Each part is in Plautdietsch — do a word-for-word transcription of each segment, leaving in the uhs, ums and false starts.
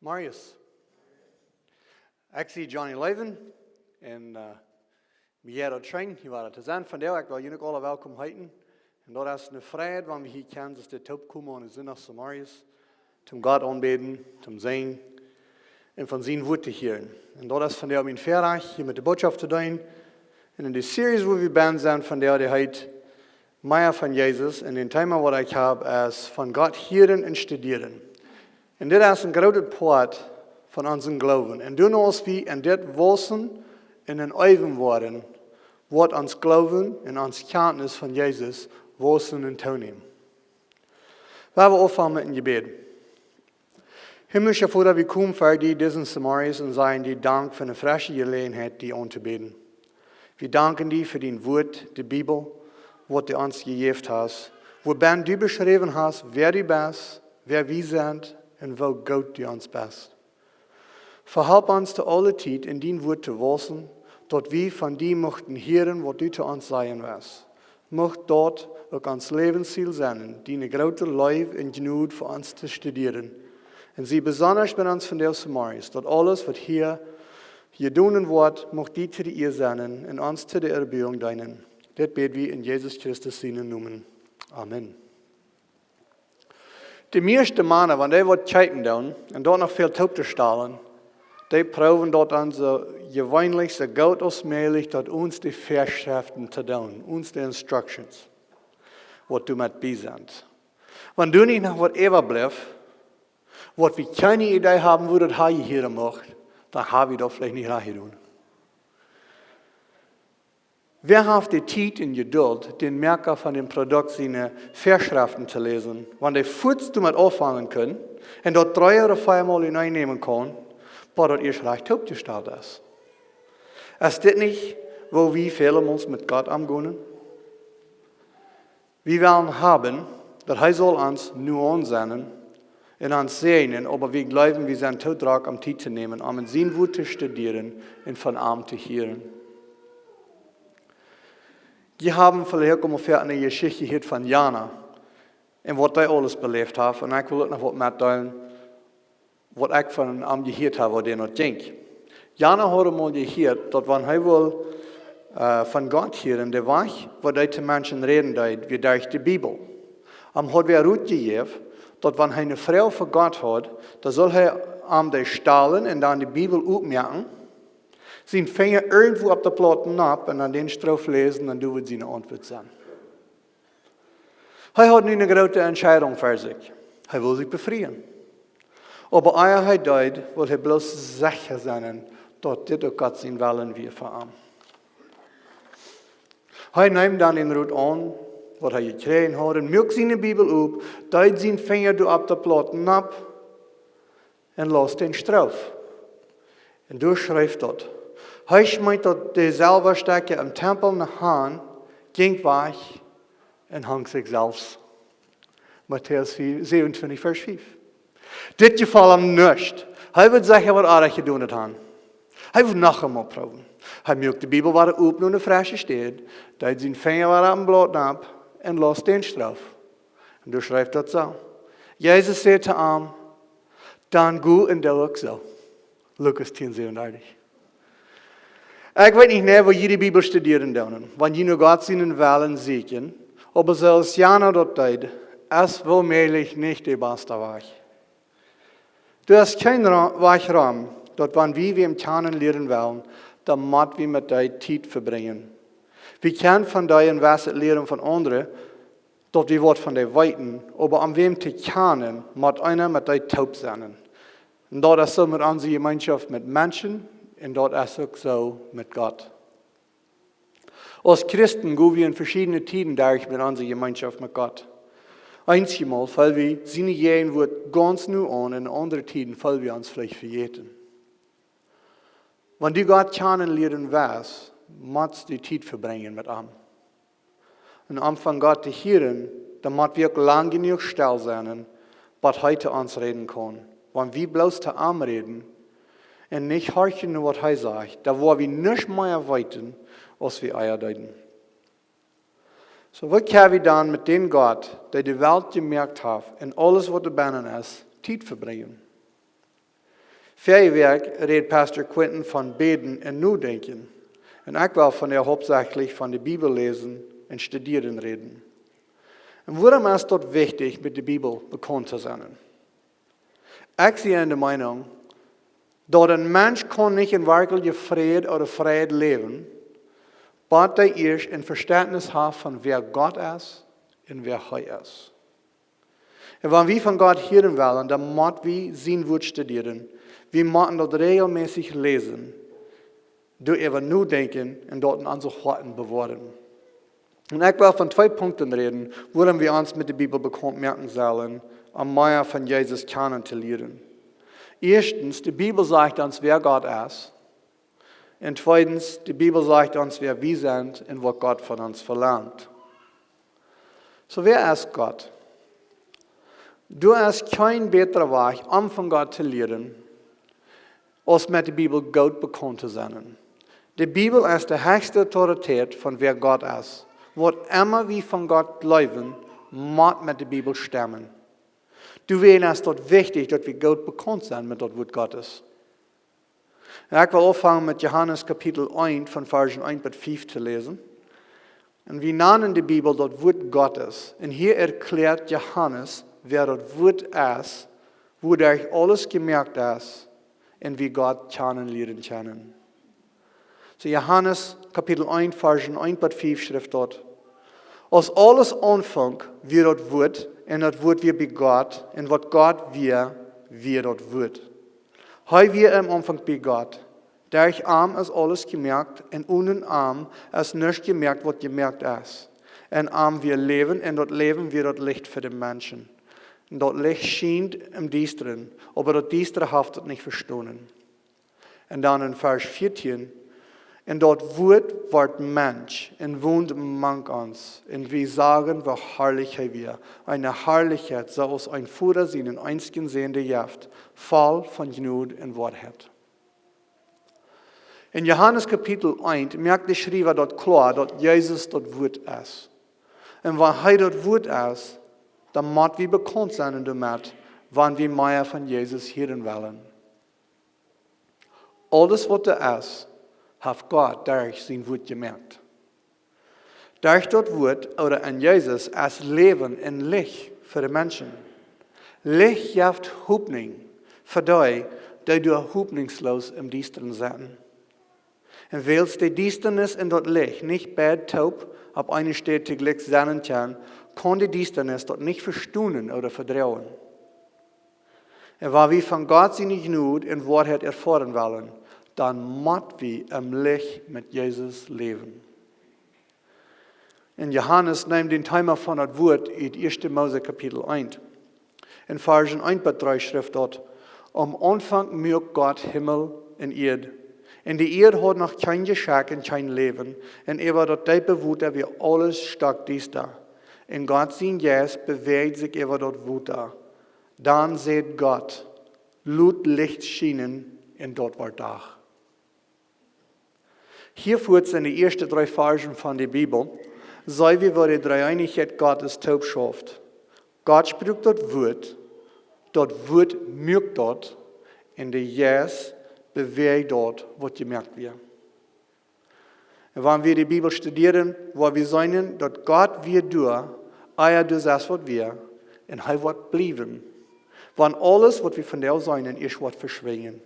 Marius. Ekj sie Johnny Leuven un uh, wie hia daut scheen, hia woaren to sennen vondoag. Ekj well junt uk aule welkom heeten. Un daut es eene Freiheit, wan wie hia kjennen, daut wie toopkomen aun dän Sindach zemorjes, toom Gott aunbäden, toom sinjen un von sien Wuat to hieren. Un daut es vondoag mien Väarajcht, hia met de Botschaft to deenen. Un en de Series, wua wie bennen sent vondoag, dee heet Mea von Jesus. Un daut Thema, waut ekj hab, es von Gott hieren un studieren. Un dit es een grootet Poat von onsen Gloowen. Un doano aus wie en dit wausen un en äwen woaren, woat ons Gloowen un ons Kjantnis von Jesus wausen un toonämen. Lot ons aunfangen met een Jebäd. Himmlischa Voda, wie komen ver die disen zemorjes un sajen die Dank fa eene fresche Jeläajenheit, die auntoobäden. Wie danken die fa dien Wuat, de Bibel, waut du ons jejäft hast, wua du beschräwen hast, wäa du best, wäa wie sent un woo goot du ons best. Vehalp ons to aule Tiet en dien Wuat to wausen, daut wie von die muchten hieren, waut du to ons sajen west. Mucht daut uk ons Läwensziel sennen, diene groote Leew un Jnod fa ons to studieren. Un sie besonda bie ons vondoag zemorjes, daut aules, waut hia jedonen woat, mucht die to de Ea sennen un ons to de Erhöhung deenen. Dit bäd wie en Jesus Christus sienen Nomen. Amen. De mieeschte Mana, wan dee waut kjeepen doonen un doa noch väl toop to stalen, dee proowen daut dan soo jeweenlich, soo goot aus mäajlich, daut ons de Väaschreften to doonen, ons de instructions, waut doa met bie sent. Wan doa nich noch waut äwablift, waut wie kjeene Idee haben, woo daut hia hieren mucht, dan ha wie daut veleicht nich rajcht jedonen. Wäa haft de Tiet un Jeduld, dän Moaka von däm Produkt siene Väaschreften to läsen, wan dee fuaz doamet aunfangen kunn un daut dree ooda veamol enenn nämen kaun, bat daut ieescht rajcht toopjestalt es? Es dit nich, woo wie väle Mol met Gott omgonen? Wie wellen haben, daut hee saul ons nu aunsennen un ons säajnen, oba wie jleewen, wie sent too drock, om Tiet to nämen, om en sien Wuat to studieren un von am to hieren. Jie haben veleicht aul mol eene Jeschicht jehieet von Jana un waut hee aules beläft haft. Un ekj well uk noch waut metdeelen, waut ekj von am jehieet hab, woo daut jinkj. Jana haud mol jehieet, daut wan hee wull, äh, von Gott hieren, de Wajch, woo hee to Menschen räden deed, wia derch de Bibel. Am haud wäa rutjejäft, daut wan hee eene Froag fa Gott haud, dan sull hee am dee stalen un dan de Bibel opmoaken, sienen Finja irjentwua opp de Plaut nopp un dan dän Strof läsen un doa wudd siene Auntwuat sennen. Hee haud nu eene groote Entscheidunk ver sikj. Hee wull sikj befrieen. Oba ea hee deed, wull hee bloos secha sennen, daut dit uk Gott sien Wellen wia fa am. Hee neem dan dän Rot aun, waut hee jekjräajen haud, un muak siene Bibel op, deed sienen Finja doa opp de Plaut nopp un laus dän Strof. Un doa schreef daut: Hee schmeet daut de Selwastekja em Tempel nenn, jinkj wajch un hunk sikj selfst. Matäus vier, säwenuntwintich, Varsch fiew. Dit jefoll am nich. Hee wull secha waut oajet jedonen haben. Hee wull noch eemol proowen. Hee muak de Bibel wada op no eene fresche Städ, deed sienen Finja wada opp de Plaut nopp un laus dän Strof. Un doa schreef daut soo: Jesus säd to am: Dan go un doo uk soo. Lukas tieen säwenundartich. Ekj weet nich mea, woo jie de Bibel studieren doonen, wan jie no Gott sienen Wellen sieekjen, oba soo aus Jana daut deed, es woomäajlich nich de basta Wajch. Doa es kjeen Ra-, Wajch rom, daut wan wie wäm kjanen lieren wellen, dan mott wie met dee Tiet vebrinjen. Wie kjennen von dee en waut lieren von aundre, daut wie waut von dee weeten, oba om wäm to kjanen, mott eena met dee toop sennen. Un daut es soo met onse Jemeenschoft met Menschen un daut es uk soo met Gott. Aus Christen go wie en veschiedne Tieden derch met onse Jemeenschoft met Gott. Eenjemol feel wie siene Jäajenwuat gaunz nu aun un aundre Tieden feel wie ons veleicht vejäten. Wan du Gott kjanen lieren west, motst du Tiet vebrinjen met am. Un om von Gott to hieren, dan mott wie uk lang jenuach stell sennen, bat hee to ons räden kaun. Wan wie bloos to am räden un nich horchen no waut hee sajcht, dan woa wie nuscht mea weeten aus wie ea deeden. Soo, waut kjenn wie dan met dän Gott, dee de Welt jemoakt haft un aules waut doabennen es, Tiet vebrinjen? Väaje Wäakj räd Pastor Quentin von bäden un nodenkjen. Un ekj well vondoag hauptsächlich von de Bibel läsen un studieren räden. Un wuarom es daut wichtich, met de Bibel bekaunt to sennen? Ekj sie enne Meenunk, daut een Mensch kaun nich en werkjlichen Fräd ooda Fräd läwen, bat hee ieescht een Veständnis haft von wäa Gott es un wäa hee es. Un wan wie von Gott hieren wellen, dan mott wie sien Wuat studieren. Wie motten daut räajelmässich läsen, doaräwa nodenkjen un daut en onse Hoaten bewoaren. Un ekj well von twee Punkten räden, wuarom wie ons met de Bibel bekaunt moaken sellen, om mea von Jesus kjanen to lieren. Ieeschtens, de Bibel sajcht ons, wäa Gott es. Un tweedens, de Bibel sajcht ons, wäa wie sent un waut Gott von ons velangt. Soo, wäa es Gott? Doa es kjeen bätra Wajch, om von Gott to lieren, aus met de Bibel goot bekaunt to sennen. De Bibel es de hechste Autoritäet von wäa Gott es. Waut emma wie von Gott jleewen, mott met de Bibel stemmen. Doawäajen es daut wichtich, daut wie goot bekaunt sent met daut Wuat Gottes. Un ekj well aunfangen met Johanes Kapitel eent, von Varsch eent bat fief to läsen. Un wie nanen de Bibel daut Wuat Gottes. Un hia erkjläat Johanes, wäa daut Wuat es, wuaderch aules jemoakt es, un wie Gott kjanen lieren kjennen. Soo Johanes Kapitel eent, Varsch eent bat fief schrift doa: Aus aules aunfunk, wia daut Wuat, un daut Wuat wia bie Gott, un waut Gott wia, wia daut Wuat. Hee wia em Aunfank bie Gott. Derch am es aules jemoakt, un onen am es nuscht jemoakt, waut jemoakt es. En am wia Läwen, un daut Läwen wia daut Licht fa de Menschen. Un daut Licht schient em Diestren, oba daut Diestre haft daut nich vestonen. Un dan en Varsch vieetieen: Un daut Wuat wort Mensch un wond mank ons, un wie sagen, woo harlich hee wia, eene Harlichkjeit, soo aus een Voda sienen eensjen Sän jeft, voll von Jnod un Woarheit. En Johanes Kapitel eent moakt de Schriewa daut kloa, daut Jesus daut Wuat es. Un wan hee daut Wuat es, dan mott wie bekaunt sennen doamet, wan wie mea von Jesus hieren wellen. Aules waut doa es, haft Gott derch sien Wuat jemoakt. Derch daut Wuat, ooda en Jesus, es Läwen un Licht fa de Menschen. Licht jeft Hopninj fa dee, dee doa hopninjsloos em Diestren sent. Un wiels de Diestanis un daut Licht nich beid toop opp eene Städ toojlikj sennen kjennen, kaun de Diestanis daut nich vestonen ooda vedroagen. Un wan wie von Gott siene Jnod un Woarheit erfoaren wellen, dan mott wie em Licht met Jesus läwen. En Johanes nemt daut Thema von daut Wuat ut ieeschte Mose Kapitel eent. En Varsch eent bat dree schrift doa: Em Aunfank muak Gott Himmel un Ieed. Un de Ieed haud noch kjeen Jeschekj un kjeen Läwen, un äwa daut deepe Wota wia aules stockdiesta. Un Gott sien Jeist bewäajd sikj äwa daut Wota. Dan säd Gott: Lot Licht schienen, un daut wort Dach. Hia fuats en de ieeschte dree Varsch von de Bibel, seenen wie, woo de Dreeeenichkjeit Gottes toop schauft. Gott sprakjt daut Wuat, daut Wuat muak daut, un de Jeist bewäajd daut, waut jemoakt wia. Un wan wie de Bibel studieren, woa wie seenen, daut Gott wia doa, ea daut es waut wia, un hee woat bliewen. Wan aules, waut wie vondoag seenen, ieescht woat veschwinjen.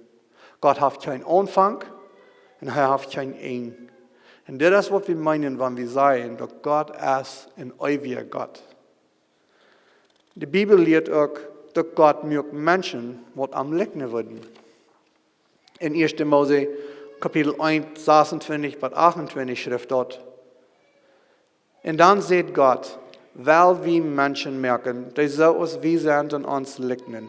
Gott haft kjeen Aunfank un hee haft kjeen Enj. Un dit es, waut wie meenen, wan wie sajen, daut Gott es een eewja Gott. De Bibel lieet uk, daut Gott muak Menschen, waut am likjnen wudden. En ieeschte Mose, Kapitel eent, sasuntwintich bat achuntwintich schrift doa: Un dan säd Gott: Well wie Menschen moaken, dee soo aus wie sent un ons likjnen.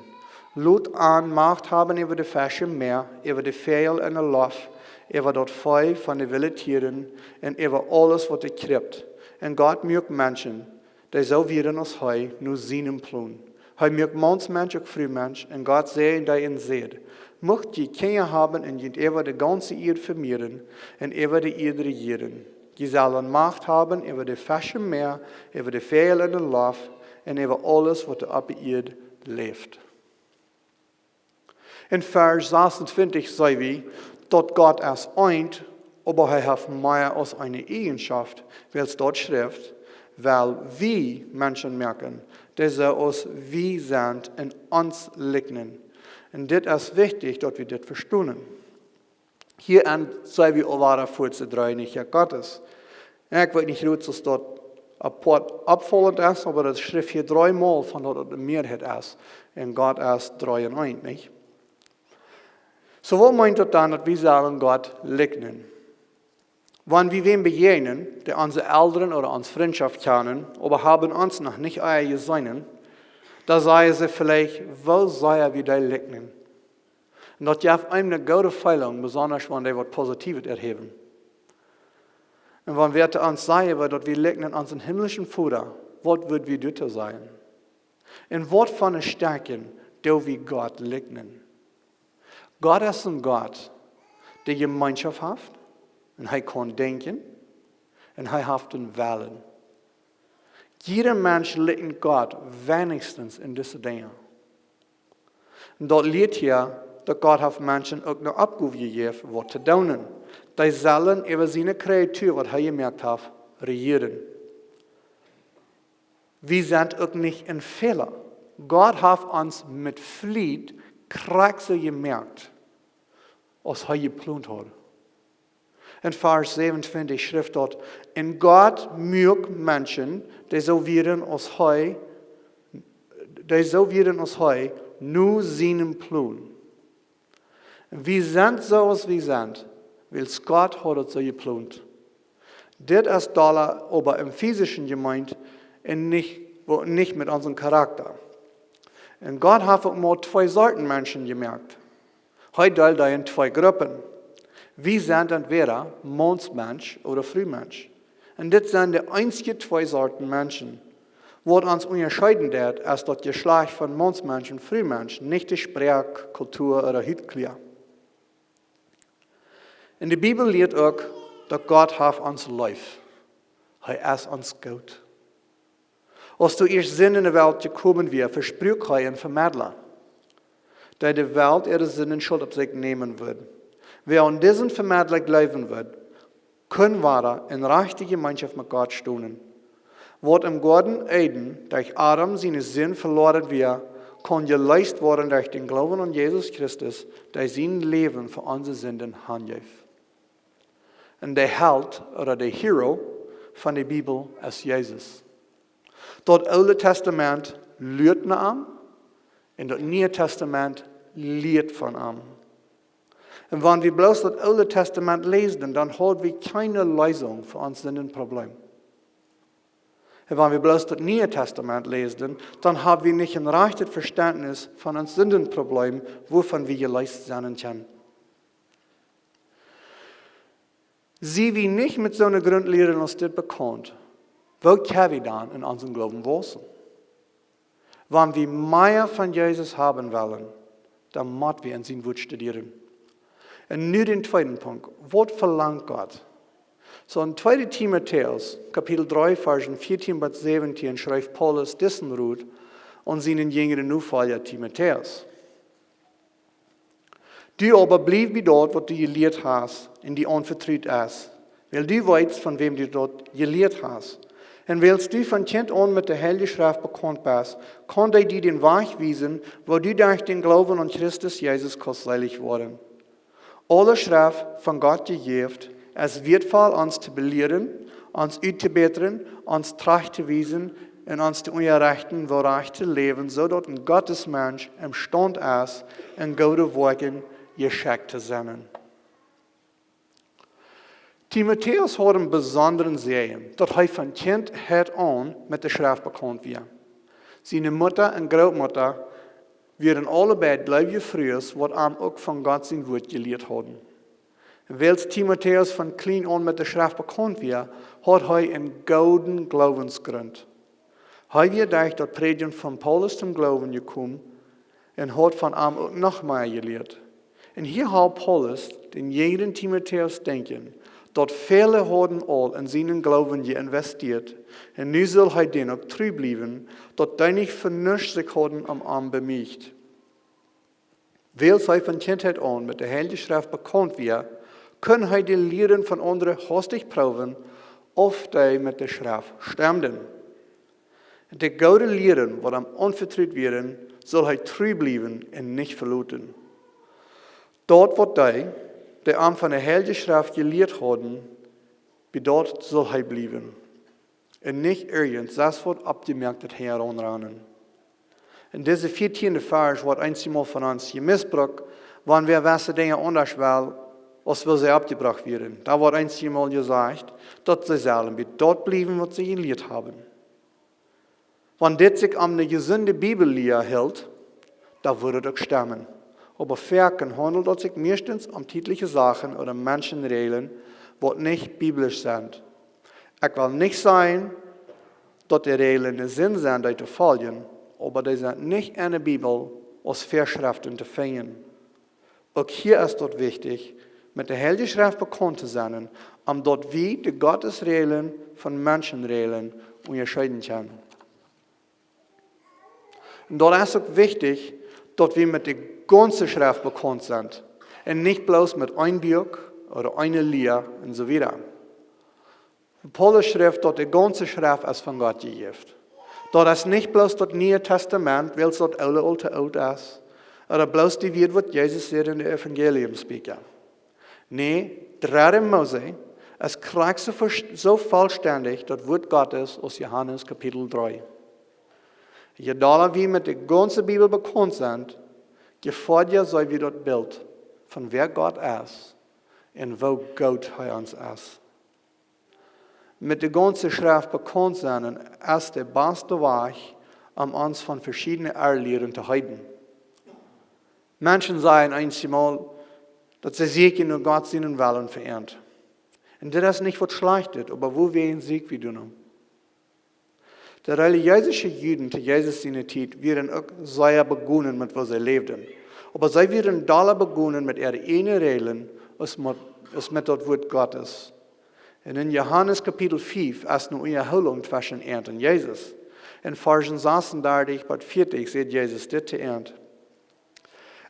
Lot an Macht haben äwa de Fesch em Mäa, äwa de Väajel en de Loft, äwa daut Vee von de wille Tieren un äwa aules, waut doa kjriept. Un Gott muak Menschen, dee soo wieren aus hee, no sienen Plon. Hee muak Maunsmensch uk Frumensch, un Gott säajend dee un säd: Mucht jie Kjinja haben un junt äwa de gaunze Ieed vemieren un äwa de Ieed rejieren. Jie sellen Macht haben äwa de Fesch em Mäa, äwa de Väajel en de Loft un äwa aules, waut doa opp de Ieed läft. En Varsch sasuntwintich seenen wie, daut Gott es eent, oba hee haft mea aus eene Eajenschoft, wiels daut schrift: "Wiels wie Menschen moaken, dee soo aus wie sent un ons likjnen." Un dit es wichtich, daut wie dit vestonen. Hia seenen wie aul wada fa de Dreeeenichkjeit Gottes. Un ekj weet nich, woo daut apoat oppfaulent es, oba daut schrift hia dree mol von daut daut de Mearheit es. Un Gott es dree un eent, nich? Soo, waut meent daut dan, daut wie sellen Gott likjnen? Wan wie wäm bejäajnen, dee onse Elren ooda ons Frintschoft kjanen, oba haben ons noch nich ea jeseenen, dan sajen see veleicht, woo sea wie dee likjnen. Un daut jeft eenem eene goode Feeling, besonda wan dee waut Positiewet erhäwen. Un wan wäa to ons sajen wudd, daut wie likjnen onsen himmlischen Voda, waut wudd wie doatoo sajen? Un waut fa een Stekj doo wie Gott likjnen? Gott es een Gott, dee Jemeenschoft haft, un hee kaun denkjen, un hee haft een Wellen. Jieda Mensch likjent Gott weinichstens en dise Dinja. Un daut lieet hia, daut Gott haft Menschen uk eene Oppgow jejäft, waut to doonen. Dee sellen äwa siene Kreatua, waut hee jemoakt haft, rejieren. Wie sent uk nich en Fäla. Gott haft ons met Fliet krakjt soo jemoakt, aus hee jeplont haud. En Varsch säwenuntwintich schrift daut: "Un Gott muak Menschen, dee soo wieren aus hee, dee soo wieren aus hee, no sienen Plon." Wie sent soo aus wie sent, wiels Gott haud daut soo jeplont. Dit es dolla oba em physischen jemeent un nich, nich met onsen Charakta. Un Gott haft uk mau twee Sorten Menschen jemoakt. Hee deelt dee en twee Gruppen. Wie sent entwäda Maunsmensch ooda Frumensch. Un dit sent de eensje twee Sorten Menschen. Waut ons unjascheeden deit, es daut Jeschlajcht von Maunsmensch un Frumensch, nich de Sproak, Kultua ooda Hutkjlia. Un de Bibel lieet uk, daut Gott haft ons leef. Hee es ons goot. Aus doa ieescht Sind en de Welt jekomen wia, vespruak hee een Vemedla, dee de Welt äare Sinden Schult opp sikj nämen wudd. Wäa aun disen Vemedla jleewen wudd, kunn wada en rajchte Jemeenschoft met Gott stonen. Waut em Goaden Eden derch Adam siene Sind veloaren wia, kaun jeleest woaren derch dän Gloowen aun Jesus Christus, dee sien Läwen fa onse Sinden hanjeef. Un de Held ooda de Hero von de Bibel es Jesus. Daut Oole Testament luat no am un daut Niee Testament lieet von am. Un wan wie bloos daut Oole Testament läsden, dan haud wie kjeene Leesunk fa ons Sindenproblem. Un wan wie bloos daut Niee Testament läsden, dan hab wie nich een rajchtet Vestentnis von ons Sindenproblem, wuavon wie jeleest sennen kjennen. Sie wie nich met soone Grundlieren aus dit bekaunt, woo kjenn wie dan en onsen Gloowen wausen? Wan wie mea von Jesus haben wellen, dan mott wie en sien Wuat studieren. Un nu dän tweeden Punkt. Waut velangt Gott? Soo en tweede Timotäus, Kapitel dree, Varschen vieetieen bat säwentieen, schreef Paulus disen Rot aun sienen jinjren Nofolja Timotäus: "Du oba bliew bie daut, waut du jelieet hast un die aunvetrut es, wiels du weetst, von wäm du daut jelieet hast. Un wiels du von Kjint aun met de Heilje Schreft bekaunt best, kaun dee die dän Wajch wiesen, woo du derch dän Gloowen aun Christus Jesus kaust seelich woaren. Aule Schreft, von Gott jejäft, es wieetvoll, ons to belieren, ons uttobätren, ons trajcht to wiesen un ons to unjarechten, woo rajcht to läwen, soo daut een Gottesmensch emstaunt es, en goode Woakjen jeschekjt to sennen." Timotäus haud een besondren Säajen, daut hee von Kjintheit aun met de Schreft bekaunt wia. Siene Mutta un Grootmutta wieren aule beid jleewje Frues, waut am uk von Gott sien Wuat jelieet hauden. Un wiels Timotäus von kjlien aun met de Schreft bekaunt wia, haud hee een gooden Gloowensgrunt. Hee wia derch daut Prädjen von Paulus toom Gloowen jekomen un haud von am uk noch mea jelieet. Un hia halpt Paulus dän jinjren Timotäus denkjen, daut väle hauden aul en sienen Gloowen jeinvestieet, un nu sull hee dän uk tru bliewen, daut dee nich fa nuscht sikj hauden om am bemieecht. Wiels hee von Kjintheit aun met de Heilje Schreft bekaunt wia, kunn hee de Lieren von aundre haustich proowen, auf dee met de Schreft stemden. De goode Lieren, waut am aunvetrut wieren, sull hee tru bliewen un nich veloten. Daut waut dee, dee am von de Heilje Schreft jelieet hauden, bie daut sull hee bliewen. Un nich irjent sest waut oppjemoakt, daut hee aunranen. En dise vieetieende Varsch woat eenjemol von ons jemisbrukt, wan wie wesse Dinja aundasch well, aus woo see oppjebrocht wieren. Doa woat eenjemol jesajcht, daut see sellen bie daut bliewen, waut see jelieet haben. Wan dit sikj aun ne jesunde Bibellia hilt, dan wudd daut uk stemmen. Oba foaken haundelt daut sikj meistens om tietliche Sachen ooda Menschenräajlen, waut nich biblisch sent. Ekj well nich sajen, daut de Räajlen ne Sind sent, dee to foljen, oba dee sent nich enne Bibel aus Väaschreften to finjen. Uk hia es daut wichtich, met de Heilje Schreft bekaunt to sennen, om daut wie de Gottesräajlen von Menschenräajlen unjascheeden kjennen. Un daut es uk wichtich, daut wie met de gaunze Schreft bekaunt sent un nich bloos met een Buak ooda eene Lia un soo wieda. Paulus schrift, daut de gaunze Schreft es von Gott jejäft. Daut es nich bloos daut Niee Testament, wiels daut Oole aul to oolt es, ooda bloos dee Wieed, waut Jesus säd en de Evangeliumsbieekja. Nä, dredde Mose es krakjt soo, soo vollstendich daut Wuat Gottes aus Johanes Kapitel dree. Je dolla wie met de gaunze Bibel bekaunt sent, je foadja see wie daut Bilt von wäa Gott es un woo goot hee ons es. Met de gaunze Schreft bekaunt sennen es de baste Wajch, om ons von veschiedne Errlieren to heeden. Menschen sajen eenjemol, daut see sieekjen no Gott sienen Wellen fa an. Un dit es nich waut Schlajchtet, oba wuarom sieekj wie dan no? De relijeese Juden to Jesus siene Tiet wieren uk sea begonen met woo see läwden. Oba see wieren dolla begonen met äare ieejne Räajlen aus met, aus met daut Wuat Gottes. Un en Johanes Kapitel fief es ne Unjahoolunk tweschen an un Jesus. En Varschen sasuntachentich bat vieetich sajcht Jesus dit to an: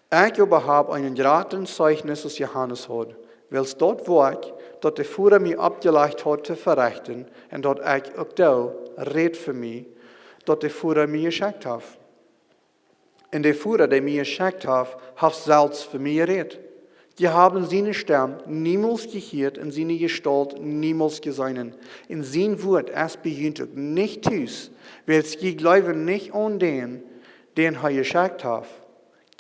Ekj oba hab een jratret Zeichnis aus Johanes haud, wiels daut Woakj, daut de Voda mie oppjelajcht haud to verechten, un daut ekj uk doo, rät fa mie, daut de Voda mie jeschekjt haft. Un de Voda, dee mie jeschekjt haft, haft selfst fa mie jerät. Jie haben siene Stemm niemols jehieet un siene Jestault niemols jeseenen. Un sien Wuat es bie junt uk nich tus, wiels jie jleewen nich aun dän, dän hee jeschekjt haft.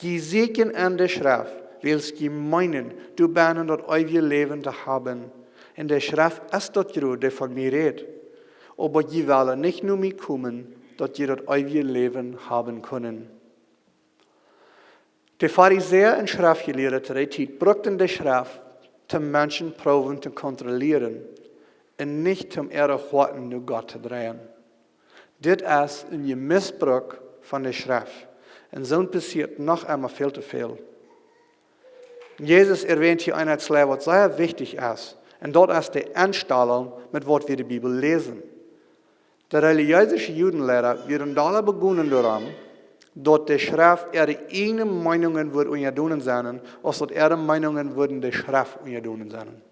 Jie sieekjen en de Schreft, wiels jie meenen, doabennen daut eewje Läwen to haben. Un de Schreft es daut Wuat, dee von mie rät. Oba jie wellen nich no mie komen, daut jie daut eewje Läwen haben kunnen. De Farisäa un Schreftjelieede to dee Tiet brukten de Schreft, om Menschen proowen to kontrollieren un nich om äare Hoaten no Gott to dreien. Dit es een Jemisbruk von de Schreft. Un soo passieet noch emma väl to väl. Jesus erwähnt hia een Aspekt, waut sea wichtich es. Un daut es de Enstalunk, met waut wie de Bibel läsen. De relijeese Judenleida wieren dolla begonen doaraun, daut de Schreft äare ieejne Meenungen wudd unjadonen sennen, aus daut äare Meenungen wudden de Schreft unjadonen sennen.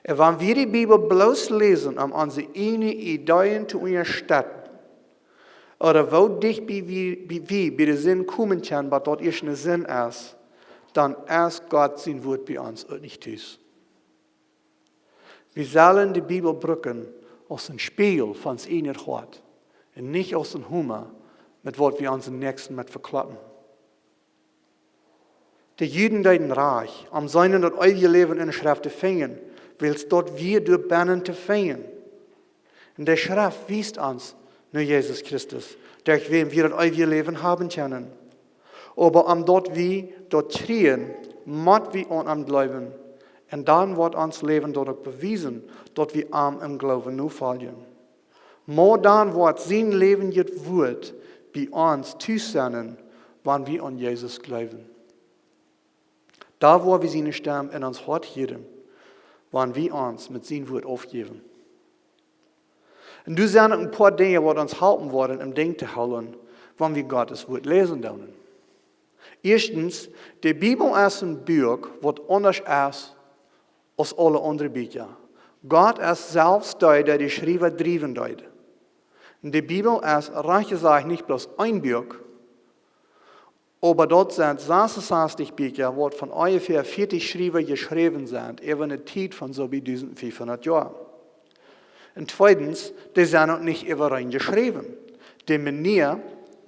Un wan wie de Bibel bloos läsen, om onse ieejne Ideeen to unjastetten, ooda woo dicht bie wie, bie, wie bie de Sind komen kjennen, waut daut ieescht een Sind es, dan es Gott sien Wuat bie ons uk nich tus. Wie sellen de Bibel brucken aus een Spieejel von ons ieejnet Hoat un nich aus een Homa, met waut wie onsen Näakjsten met vekloppen. De Juden deeden rajcht, om sennen daut eewje Läwen en de Schreft to finjen, wiels daut wia doabennen to finjen. Un de Schreft wiest ons no Jesus Christus, derch wäm wie daut eewje Läwen haben kjennen. Oba om daut wie daut kjrieen, mott wie aun am jleewen. Un dan woat ons Läwen daut uk bewiesen, daut wie am em Gloowen nofoljen. Mau dan woat sien läwendjet Wuat bie ons tus sennen, wan wie aun Jesus jleewen. Dan woa wie siene Stemm en ons Hoat hieren, wan wie ons met sien Wuat aufjäwen. Un doa sent een poa Dinja, waut ons halpen woaren, em Denkj to hoolen, wan wie Gott sien Wuat läsen doonen. Ieeschtens, de Bibel es een Buak waut aundasch es aus aule aundre Bieekja. Gott es selfst dee, dee de Schriewa driewen deed. Un de Bibel es, rajcht jesajcht, nich bloos een Buak, oba daut sent sasunsastich Bieekja, waut von onjefäa vieetich Schriewa jeschräwen sent, äwa eene Tiet von soo bie dusent fiefhundat Joa. Un tweedens, dee sent uk nich äwareen jeschräwen. De Mania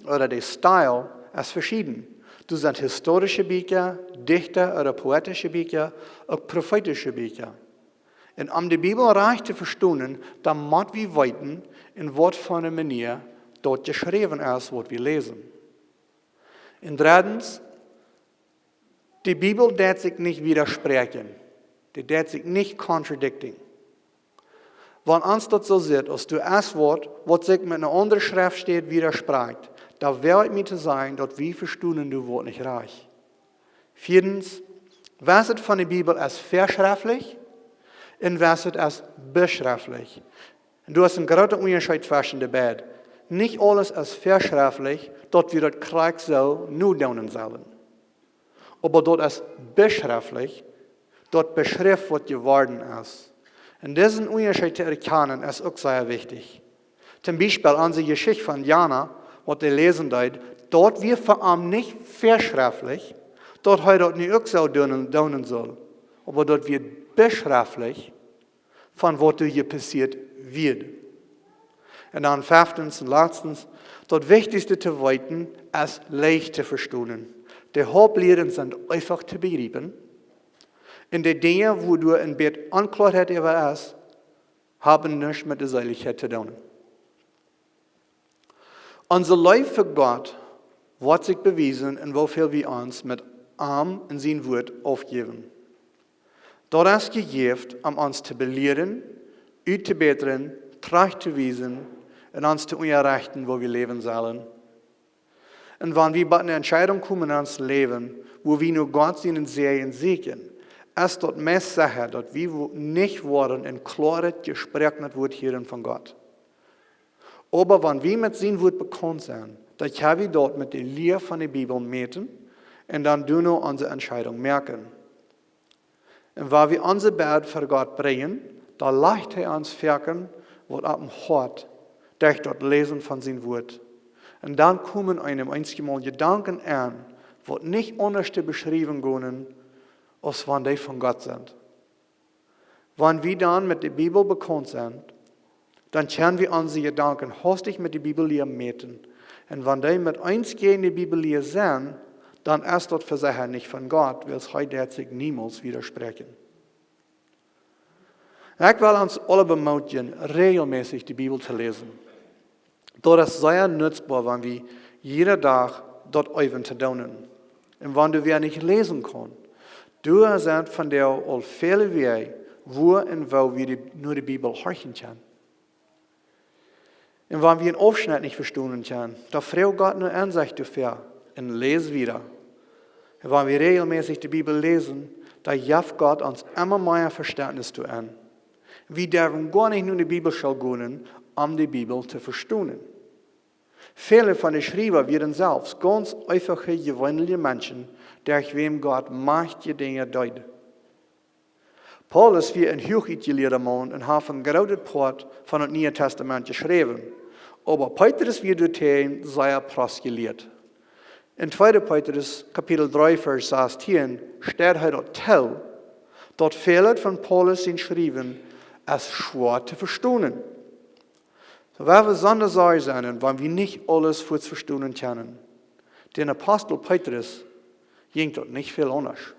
ooda de Style es veschieden. Doa sent historische Bieekja, Dichta ooda poetische Bieekja, uk profeetische Bieekja. Un om de Bibel rajcht to vestonen, dan mott wie weeten, en waut fa eene Mania daut jeschräwen es, waut wie läsen. Un dreddens, de Bibel deit sikj nich widerspräakjen. Dee deit sikj nich contradicting. Wan ons daut soo sitt, aus doa es waut, waut sikj met eene aundre Schreftstäd widersprakjt, dan woag ekj mie to sajen, daut wie vestonen doa waut nich rajcht. Vieedens, woo es et von de Bibel es väaschreftlich un woo es et es beschreftlich? Un doa es een groota Unjascheet tweschen de beid. Nich aules es väaschreftlich, daut wie daut krakjt soo nu doonen sellen. Oba daut es beschreftlich, daut beschrift waut jeworden es. Un disen Unjascheet to erkjanen es uk sea wichtich. Toom Biespel onse Jeschicht von Jona, waut wie läsen deeden, daut wia fa am nich väaschreftlich, daut hee daut nu uk soo doonen, doonen sull. Oba daut wia beschreftlich von waut doa hia passieet wia. Un dan feftens un latstens, daut wichtichste to weeten es leicht to vestonen. De Hauptlieren sent eefach to bejriepen. Un de Dinja, wua doa een bät Onkloaheit äwa es, haben nuscht met de Seelichkjeit to doonen. Onse Leew fa Gott woat sikj bewiesen en woo väl wie ons met am un sien Wuat aufjäwen. Daut es jejäft om ons to belieren, uttobätren, trajcht to wiesen un ons to unjarechten, woo wie läwen sellen. Un wan wie bie eene Entscheidunk komen en ons Läwen, wua wie nu Gott sienen Säajen sieekjen, es daut meist secha, daut wie wo-, nich woaren een kloaret, jesproakenet Wuat hieren von Gott. Oba wan wie met sien Wuat bekaunt sent, dan kjenn wie daut met de Lia von de Bibel mäten un dan doano onse Entscheidunk moaken. Un wan wie onse Bäd ver Gott brinjen, dan lajcht hee ons Werkjen waut opp em Hoat derch daut Läsen von sien Wuat. Un dan komen eenem eenjemol Jedanken aun, waut nich aundasch to beschriewen gonen, aus wan dee von Gott sent. Wan wie dan met de Bibel bekaunt sent, dan kjenn wie onse Jedanken haustich met de Bibellia mäten. Un wan dee met eent jäajen de Bibellia sent, dan es daut fa secha nich von Gott, wiels hee deit sikj niemols widerspräakjen. Ekj well ons aule bemootjen, räajelmässich de Bibel to läsen. Daut es sea nutzboa, wan wie jieda Dach daut eewen to doonen. Un wan du wäa nich läsen kaust, doa sent vondoag aul väle Wäaj, wua un woo wie de, no de Bibel horchen kjennen. Un wan wie een Aufschnett nich vestonen kjennen, dan froag Gott no Ensecht doafäa un läs wieda. Un wan wie räajelmässich de Bibel läsen, dan jeft Gott ons emma mea Vestentnis doa aun. Wie derwen goa nich no de Bibelschool gonen, om de Bibel to vestonen. Väle von de Schriewa wieren selfst gaunz eefache, jeweenelje Menschen, derch wäm Gott majchtje Dinja deed. Paulus wia een huach utjelieeda Maun un haft een grootet Poat von daut Niee Tastament jeschräwen. Oba Petrus wia doatoo sea prost jelieet. En tweede Petrus, Kapitel dree, Varsch sastieen, steit hee daut too, daut väl von Paulus sien Schriewen es schwoa to vestonen. Soo, wan wie soo sea sent, wan wie nich aules fuaz vestonen kjennen. Dän Apostel Petrus jinkj daut nich väl aundasch.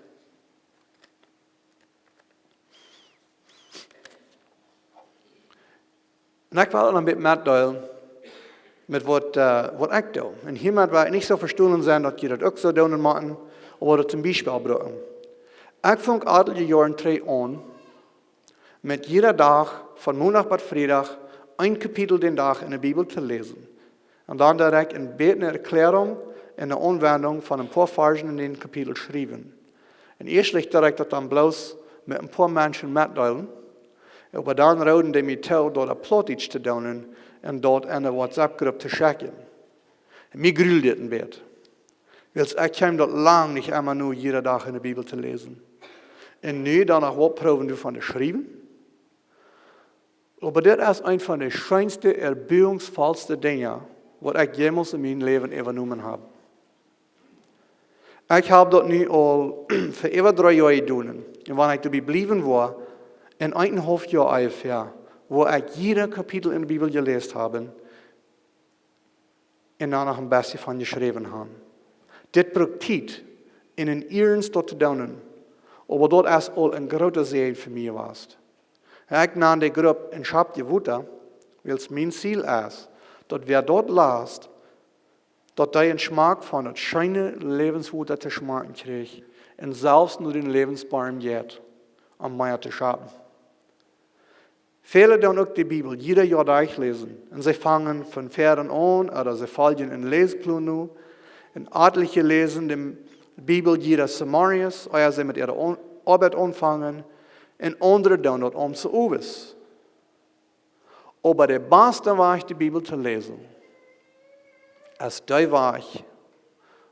Un ekj well een bät metdeelen met waut, eh, waut ekj doo. Un hia mott wie nich soo vestonen sennen, daut jie daut uk soo doonen motten, oba daut toom Biespel brucken. Ekj funk eenje Joaren trigj aun, met jieda Dach, von Mondach bat Friedach, een Kapitel dän Dach en de Bibel to läsen. Un dan deed ekj een bät eene Erkjläarunk un eene Aunwendunk von een poa Varschen en dän Kapitel schriewen. Un ieeschtlich deed ekj daut dan bloos met een poa Menschen metdeelen. Oba dan rooden dee mie too, daut opp Plautdietsch to doonen un daut en de WhatsApp-Grupp to schekjen. Un mie gruld dit een bät. Wiels ekj kjeem daut lang nich emma no, jieda Dach enne Bibel to läsen. Un nu dan noch waut proowen doavon to schriewen. Oba dit es eent von de scheenste, erbuungsvollste Dinja, waut ekj jemols en mien Läwen äwajenomen hab. Ekj hab daut nu aul fa äwa dree Joa jedonen. Un wan ekj doabie bliewen woa, en eenenhaulf Joa onjefäa, wua ekj jieda Kapitel enne Bibel jeläst hab, un dan noch een bestje von jeschräwen han. Dit brukt Tiet un een Ernst daut to doonen, oba daut es aul een groota Säajen fa mie jewast. Ekj nan de Grupp een Schopje Wota, wiels mien Ziel es, daut wäa daut last, daut dee een Schmack von daut scheene Läwenswota to schmakjen kjricht un selfst no dän Läwensboom jeit, om mea to schapen. Väle doonen uk de Bibel jieda Joa derchläsen un see fangen von väaren aun ooda see foljen een Läsplon no. Un atelje läsen de Bibel jieda Zemorjes, ea see met äare Aun-, Oabeit aunfangen, un aundre doonen daut owes. Oba de baste Wajch, de Bibel to läsen, es dee Wajch,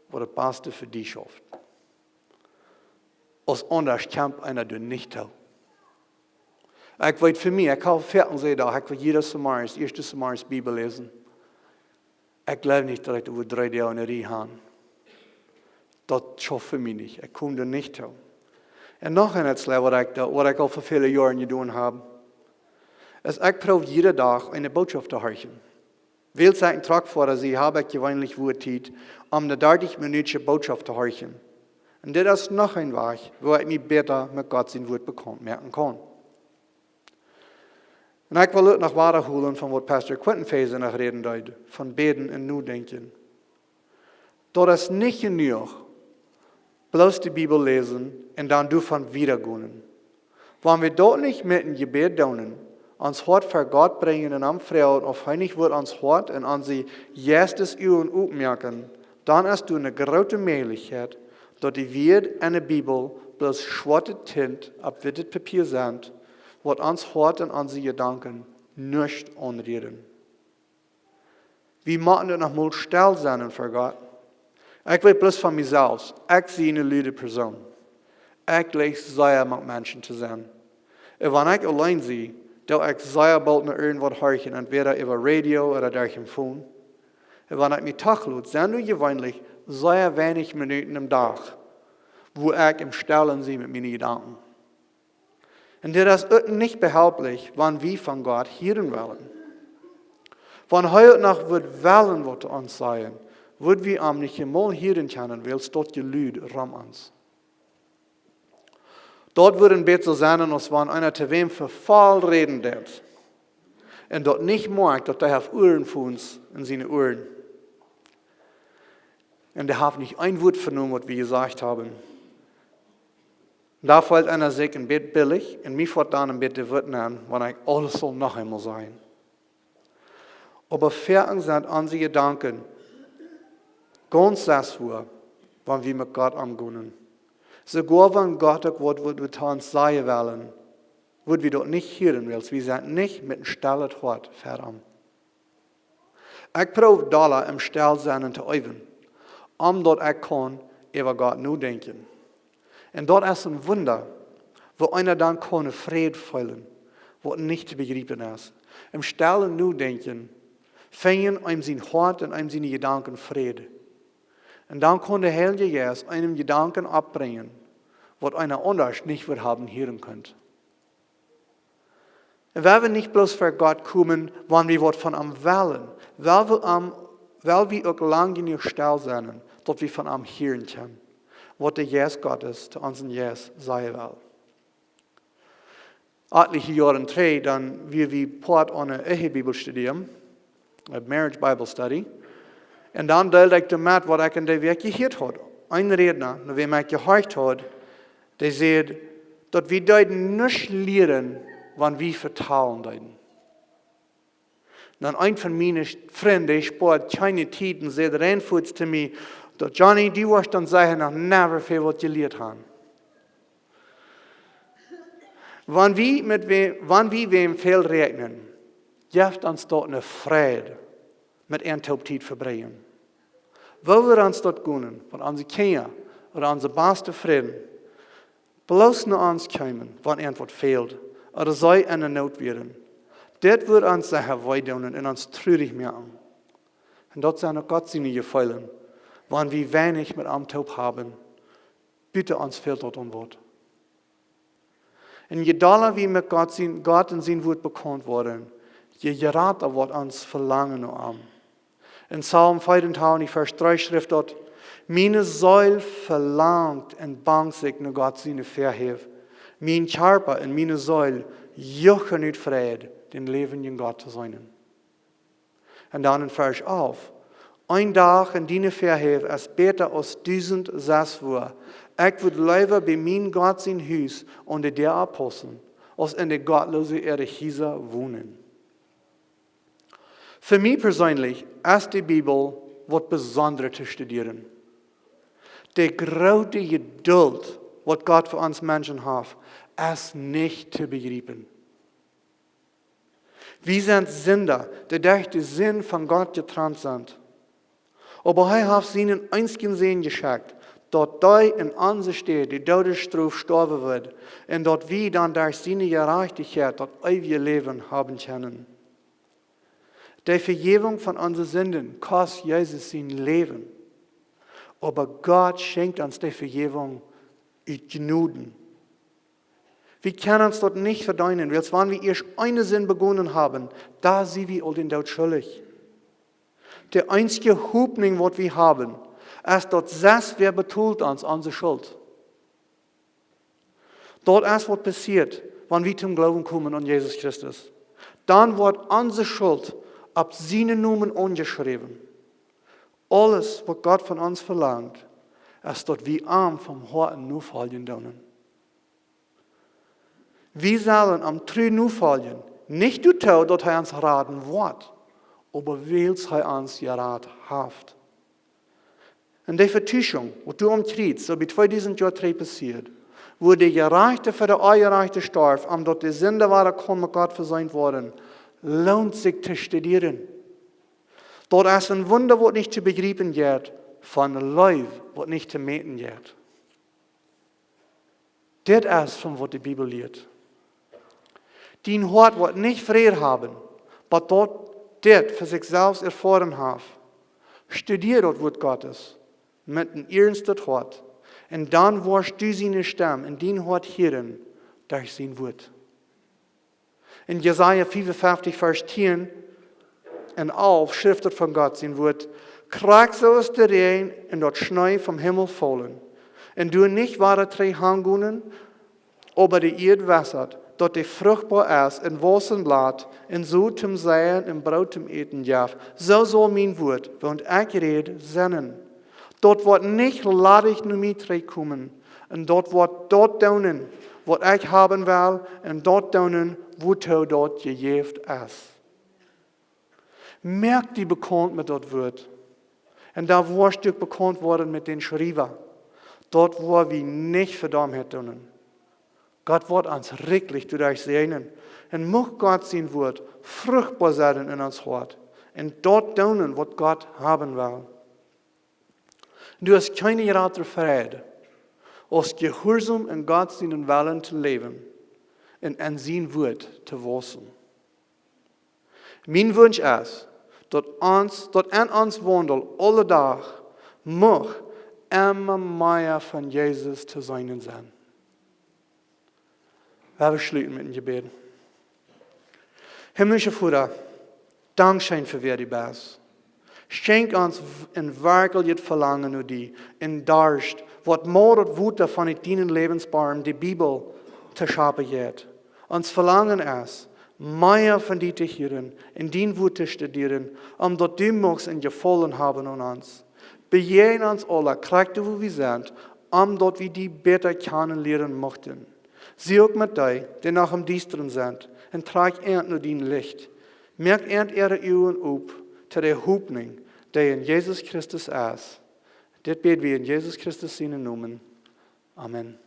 waut daut baste fa die schauft. Aus aundasch kjemt eena doa nich too. Ekj weet fa mie, ekj hab foaken jesajcht, ekj well jieda Zemorjes, ieeschte Zemorjes Bibel läsen. Ekj jleew nich, daut ekj daut wudd dree Doag enne Rieej han. Daut schauft fa mie nich. Ekj kom doa nich too. Un noch een Rätsel, waut ekj doa, waut ekj aul fa väle Joaren jedonen hab, es, ekj proow jieda Dach eene Bootschoft to horchen. Wiels ekj een Truckfoara sie, hab ekj jeweenlich wua Tiet, om ne dartich Minuten Bootschoft to horchen. Un dit es noch een Wajch, woo ekj mie bäta met Gott sien Wuat bekaunt moaken kaun. Un ekj well uk noch wadaholen von waut Pastor Quentin Faison noch räden deed, von bäden un nodenkjen. Daut es nich jenuach, bloos de Bibel läsen un dan doavon wieda gonen. Wan wie daut nich met een Jebäd doonen, ons Hoat ver Gott brinjen un am froagen, auf hee nich wudd ons Hoat un onse Jeistesaugen opmoaken, dan es doa ne groote Mäajlichkjeit, daut de Wieed enne Bibel bloos schwoate Tint opp wittet Papia sent, waut ons Hoat un onse Jedanken nich aunrieren. Wie motten daut noch mol stell sennen ver Gott. Ekj weet bloos von mie selfst, ekj sie ne lude Persoon. Ekj jlikj sea met Menschen to sennen. Un wan ekj auleen sie, doo ekj sea boolt no irjentwaut horchen, entwäda äwa Radio ooda derch een Phone. Un wan ekj mie toch lot, sent doa jeweenlich sea weinich Minuten em Dach, wua ekj em Stellen sie met miene Jedanken. Un dit es uk nich behelplich, wan wie von Gott hieren wellen. Wan hee uk noch wudd wellen waut to ons sajen, wudd wie am nich emol hieren kjennen, wiels daut Jelud rom ons. Daut wudd een bät soo sennen, aus wan eena to wäm ver voll räden deed un daut nich moakt, daut dee haft Uaren fa ons en siene Uaren. Un dee haft nich een Wuat venomen, waut wie jesajcht haben. Doa feelt eena sikj een bät billig un mie foat dan een bät de Wut nenn, wan ekj aules saul noch eemol sajen. Oba foaken sent onse Jedanken gaunz sest wua, wan wie met Gott omgonen. Soogoa wan Gott uk waut wudd to ons sajen wellen, wudd wie daut nich hieren, wiels wie sent nich met een stellet Hoat ver am. Ekj proow dolla em Stell sennen to äwen, om daut ekj kaun äwa Gott nodenkjen. Un daut es een Wunda, woo eena dan kaun Fräd feelen, waut nich to bejriepen es. Em stellen Nodenkjen finjen eenem sien Hoat un eenem siene Jedanken Fräd. Un dan kaun de Heilje Jeist eenem Jedanken oppbrinjen, waut eena aundasch nich wudd haben hieren kunt. Un wie wellen nich bloos ver Gott komen, wan wie waut von am wellen, well wie am, well wie uk lang jenuach stell sennen, daut wie von am hieren kjennen, waut de Jeist Gottes to onsen Jeist sajen well. Atelje Joaren trigj, dan wia wie Poat aun een Ehe-Bibelstudium, een Marriage Bible Study. Un dan deeld ekj doa met, waut ekj en de Wäakj jehieet haud. Een Rädna, no wäm ekj jehorcht haud, dee säd, daut wie deeden nuscht lieren, wan wie vetalen deeden. Dan een von miene Frind, dee spoad kjeene Tiet un säd rein fuaz to mie, daut: "Johnny, du woascht dan secha noch never väl waut jelieet haben." Wan wie met we-, wan wie wäm väl räakjnen, jeft ons daut ne Freid, met an toop Tiet to vebrinjen. Woo wudd ons daut gonen, wan onse Kjinja ooda onse baste Frind bloos no ons kjeemen, wan an waut fält, ooda see en de Noot wieren? Dit wudd ons secha wee doonen un ons trurich moaken. Un daut sent uk Gott siene Jefeelen, wan wie weinich met am toop haben, buta ons fält daut aun waut. Un je dolla wie met Gott sien, Gott un sien Wuat bekaunt woaren, je jrata woat ons Velangen no am. En Psalm vea un twintich, Varsch dree schrift daut: "Miene Seel velangt un bangt sikj no Gott siene Väahäw. Mien Kjarpa un miene Seel juchen ut Freid, dän läwenjen Gott to seenen." Un dan en Varsch alf: "Een Dach en diene Väahäw es bäta aus dusent sestwua. Ekj wudd leewa bie mien Gott sien Hus aun de Däa opppaussen, aus en de Gottloose äare Hiesa wonen." Fa mie perseenlich es de Bibel waut Besondret to studieren. De groote Jedult, waut Gott fa ons Menschen haft, es nich to bejriepen. Wie sent Sinda, dee derch de Sind von Gott jetrant sent. Oba hee haft sienen eensjen Sän jeschekjt, daut dee en onse Städ de Doodesstrof stoawen wudd, un daut wie dan derch siene Jerajchtichkjeit daut eewje Läwen haben kjennen. De Vejäwunk von onse Sinden kost Jesus sien Läwen. Oba Gott schenkjt ons de Vejäwunk ut Jnod. Wie kjennen ons daut nich vedeenen, wiels wan wie ieescht eene Sind begonen haben, dan sie wie aul dän Doot schuldich. De eensje Hopninj, waut wie haben, es daut sest wäa betolt ons onse Schult. Daut es, waut passieet, wan wie toom Gloowen komen aun Jesus Christus. Dan woat onse Schult opp sienen Nomen aunjeschräwen. Aules, waut Gott von ons velangt, es, daut wie am von Hoaten nofoljen doonen. Wie sellen am tru nofoljen, nich doatoo, daut hee ons raden woat, oba wiels hee ons jerat haft. Un de Vetuschunk, waut doa aum Kjriez, soo bie tweedusent Joa trigj passieed, wua de Jerajchte fa de Onjerajchte storf, om daut de Sinda wada kunn met Gott vesient woaren, loont sikj to studieren. Daut es een Wunda, waut nich to bejriepen jeit, von Leew, waut nich to mäten jeit. Dit es von waut de Bibel lieet. Dien Hoat woat nich Fräd haben, bat daut dit fa sikj selfst erfoaren haft. Studia daut Wuat Gottes met een iernstet Hoat, un dan woascht du siene Stemm en dien Hoat hieren derch sien Wuat. En Jesaja fiefunfeftich, Varsch tieen un alf schrift et von Gott sien Wuat: "Krakjt soo aus de Räajen un daut Schnee vom Himmel faulen, un doa nich wada trigj hangonen, oba de Ieed wässat, daut dee fruchtboa es un wausen lat, un Sot toom seien un Broot toom äten jeft, soo saul mien Wuat, waut ekj räd, sennen. Daut woat nich ladich no mie trigjkomen, un daut woat daut doonen, waut ekj haben well, un daut doonen, wuatoo daut jejäft es." Moak die bekaunt met daut Wuat. Un dan woascht du uk bekaunt woaren met dän Schriewa. Daut woa wie nich fa Dommheit doonen. Gott woat ons rikjlich doaderch säajnen. Un mucht Gott sien Wuat fruchtboa sennen en ons Hoat. Un daut doonen, waut Gott haben well. Du hast kjeene jratre Freid, aus jehuarsom en Gott sienen Wellen to läwen un en sien Wuat to wausen. Mien Wunsch es, daut ons, daut en ons Waundel aule Dach mucht emma mea von Jesus to seenen sennen. Wie schloten met een Jebäd. Himmlischa Voda, dankscheen fa wäa du best. Schenkj ons w-, een werkjlichet Velangen no die, een Darscht, waut mau daut Wota von dienen Läwensboom, de Bibel, to schapen jeit. Ons Velangen es, mea von die to hieren un dien Wuat to studieren, om daut du muchst een Jefaulen haben aun ons. Bejäajen ons aule, krakjt wua wie sent, om daut wie die bäta kjanen lieren muchten. Sie uk met dee, dee noch em Diestren sent, un trakj an no dien Licht. Moak an äare Uagen op to de Hopninj, dee en Jesus Christus es. Dit bäd wie en Jesus Christus sienen Nomen. Amen.